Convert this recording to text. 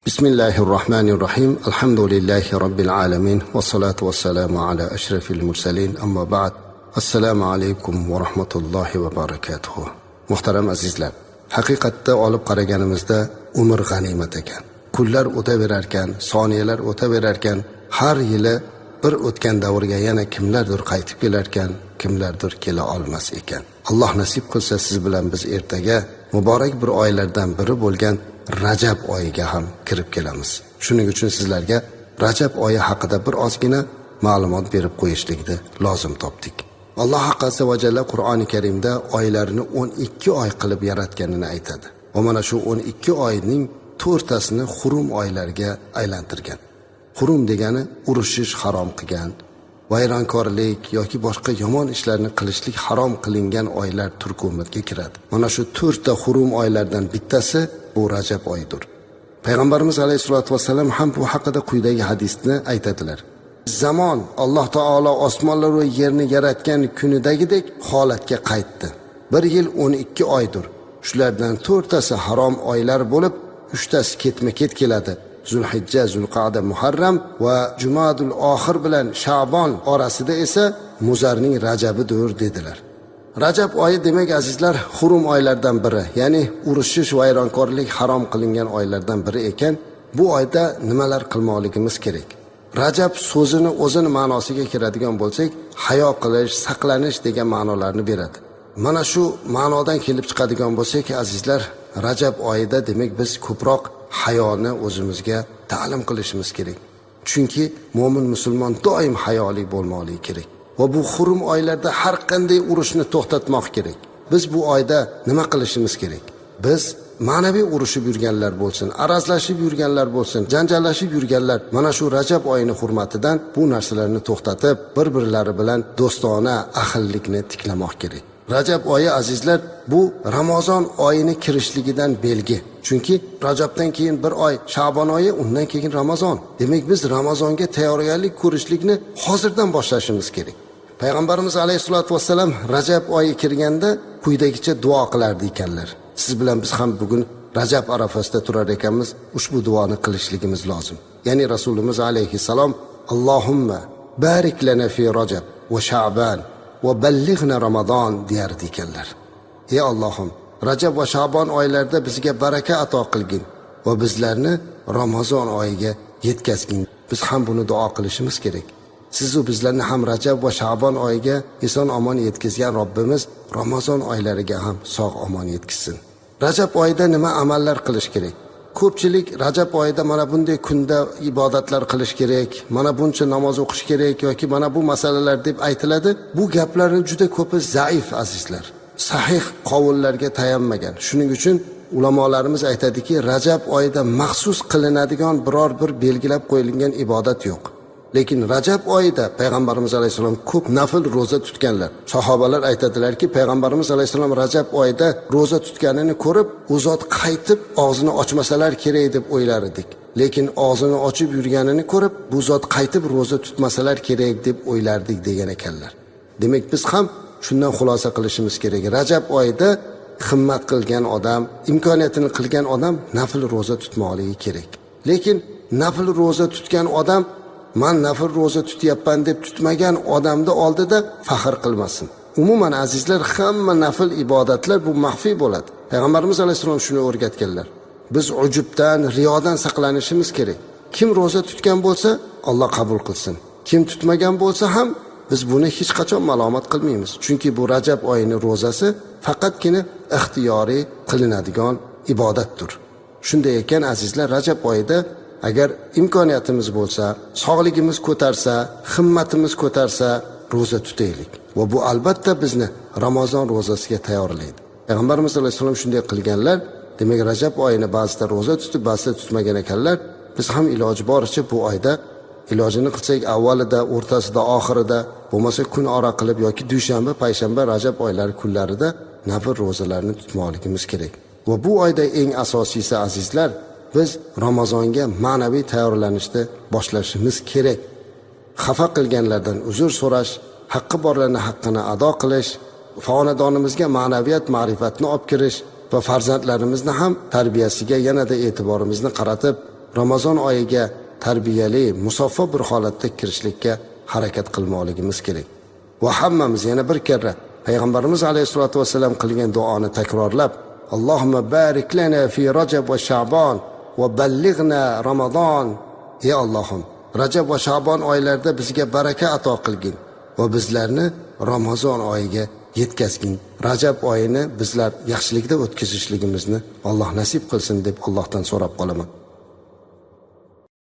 Bismillahi rohmanir rohim. Alhamdulillahi robbil alamin. Vassalatu vassalamu ala ashrafil mursalin. Amma ba'd. Assalomu alaykum va rahmatullohi va barakatuh. Muhtaram azizlar, haqiqatda olib qaraganimizda umr g'animat ekan. Kunlar o'taverarkan, soniyalar o'taverarkan, har yili bir o'tgan davrga yana kimlardir qaytib kelarkan, kimlardir kela olmas ekan. Alloh nasib qilsa, siz bilan biz ertaga muborak bir oylardan biri bo'lgan Rajab oyiga ham kirib kelamiz. Shuning uchun sizlarga Rajab oyi haqida bir ozgina ma'lumot berib qo'yishlikni lozim topdik. Alloh azza va jalla Qur'oni Karimda oylarni 12 oy qilib yaratganini aytadi. Va mana shu 12 oyning to'rttasini xurum oylarga aylantirgan. Xurum degani urushish harom qilgan, vayronkorlik yoki boshqa yomon ishlarni qilishlik harom qilingan oylar turkumiga kiradi. Mana shu to'rtta xurum oylardan bittasi bu Rajab oyidir. Payg'ambarimiz alayhisolatu vassalam ham bu haqida quyidagi hadisni aytadilar. Zamon Alloh taolo osmonlar va yerni yaratgan kunidagidek holatga qaytdi. Bir yil 12 oydir. Shulardan to'rttasi harom oylar bo'lib, uchtasi ketma-ket keladi. Zulhijja, Zulqa'da, Muharram va Jumadul oxir bilan Sha'bon orasida esa Muzarning Rajabidir dedilar. Rajab oyi demak azizlar xurum oylardan biri, ya'ni urushish, vayronkorlik harom qilingan oylardan biri ekan. Bu oyda nimalar qilmoqligimiz kerak? Rajab so'zini o'zini ma'nosiga kiradigan bo'lsak, hayo qilish, saqlanish degan ma'nolarni beradi. Mana shu ma'nodan kelib chiqadigan bo'lsak, azizlar, Rajab oyida demak biz ko'proq hayoni o'zimizga ta'lim qilishimiz kerak. Chunki mo'min musulmon doim hayoli bo'lmoqligi kerak. Va bu xurum oylarda har qanday urushni to'xtatmoq kerak. Biz bu oyda nima qilishimiz kerak? Biz ma'naviy urushib yurganlar bo'lsin, arazlashib yurganlar bo'lsin, janjallashib yurganlar mana shu Rajab oyini hurmatidan bu narsalarni to'xtatib, bir-birlari bilan do'stona ahillikni tiklamoq kerak. Rajab oyi azizlar bu Ramazon oyini kirishligidan belgi. Chunki Rajabdan keyin bir oy Sha'bon oyi, undan keyin Ramazon. Demak biz Ramazonga tayyorgarlik ko'rishlikni hozirdan boshlashimiz kerak. Payg'ambarimiz alayhisolatu vassalam Rajab oyi kirganda quyidagicha duo qilardi ekanlar. Siz bilan biz ham bugun Rajab arafasida turar ekanmiz, ushbu duoni qilishligimiz lozim. Ya'ni Rasulimiz alayhissalom Allohumma barik lana fi Rajab va Sha'ban va ballighna Ramazon deyardi ekanlar. Ey Allohim, Rajab va Sha'bon oylarida bizga baraka ato qilgin va bizlarni Ramazon oyiga yetkazgin. Biz ham buni duo qilishimiz kerak. Siz u bizlarni ham Rajab va Sha'bon oyiga eson omon yetkazgan Robbimiz Ramazon oylariga ham sog' omon yetkazsin. Rajab oyida nima amallar qilish kerak? Ko'pchilik Rajab oyida mana bunday kunda ibodatlar qilish kerak, mana buncha namoz o'qish kerak yoki mana bu masalalar deb aytiladi. Bu gaplarning juda ko'pi zaif azizlar. Sahih qovullarga tayanmagan. Shuning uchun ulamolarimiz aytadiki, Rajab oyida maxsus qilinadigan biror bir belgilab qo'yilgan ibodat yo'q. Lekin Rajab oyida payg'ambarimiz alayhisalom ko'p nafl ro'za tutganlar. Sahobalar aytadilarki, payg'ambarimiz alayhisalom Rajab oyida ro'za tutganini ko'rib, u zot qaytib og'zini ochmasalar kerak deb o'ylar edik. Lekin og'zini ochib yurganini ko'rib, bu zot qaytib ro'za tutmasalar kerak deb o'ylardik degan ekanlar. Demak, biz ham shundan xulosa qilishimiz kerak. Rajab oyida himmat qilgan odam, imkoniyatini qilgan odam nafl ro'za tutmoqligi kerak. Lekin nafl ro'za tutgan odam man nafl ro'za tutyapman deb tutmagan odamni oldida faxr qilmasin. Umuman azizlar, hamma nafl ibodatlar bu maxfiy bo'ladi. Payg'ambarimiz alayhissalom shuni o'rgatganlar. Biz ujubdan, riyodan saqlanishimiz kerak. Kim ro'za tutgan bo'lsa, Alloh qabul qilsin. Kim tutmagan bo'lsa ham biz buni hech qachon malomat qilmaymiz. Chunki bu Rajab oyini ro'zasi faqatgina ixtiyoriy qilinadigan ibodatdir. Shunday ekan azizlar, Rajab oyida agar imkoniyatimiz bo'lsa, sog'ligimiz ko'tarsa, himmatimiz ko'tarsa, ro'za tutaylik. Va bu albatta bizni Ramazon ro'zasiga tayyorlaydi. Payg'ambarimiz alayhissalom shunday qilganlar. Demak, Rajab oyini ba'zida ro'za tutib, ba'zida tutmagan ekanlar. Biz ham iloji boricha bu oyda ilojini qilsak, avvalida, o'rtasida, oxirida, bo'lmasa kun ora qilib yoki dushanba, payshanba Rajab oylari kunlarida nafl ro'zalarni tutmoqligimiz kerak. Va bu oyda eng asosiysi azizlar, biz Ramazonga ma'naviy tayyorlanishni boshlashimiz kerak. Xafa qilganlardan uzr so'rash, haqqi borlarning haqqini ado qilish, xonadonimizga ma'naviyat, ma'rifatni olib kirish va farzandlarimizni ham tarbiyasiga yanada e'tiborimizni qaratib, Ramazon oyiga tarbiyali, musaffo bir holatda kirishlikka harakat qilmoqligimiz kerak. Va hammamiz yana bir karra payg'ambarimiz alayhissalotu vassalam qilgan duoni takrorlab, Allohumma barik lana fi Rajab va Sha'bon va ballighna Ramazon. Ey Allohim, Rajab va Sha'bon oylarida bizga baraka ato qilgin va bizlarni Ramazon oyiga yetkazgin. Rajab oyini bizlar yaxshilikda o'tkazishligimizni Alloh nasib qilsin deb Allohdan so'rab qolaman.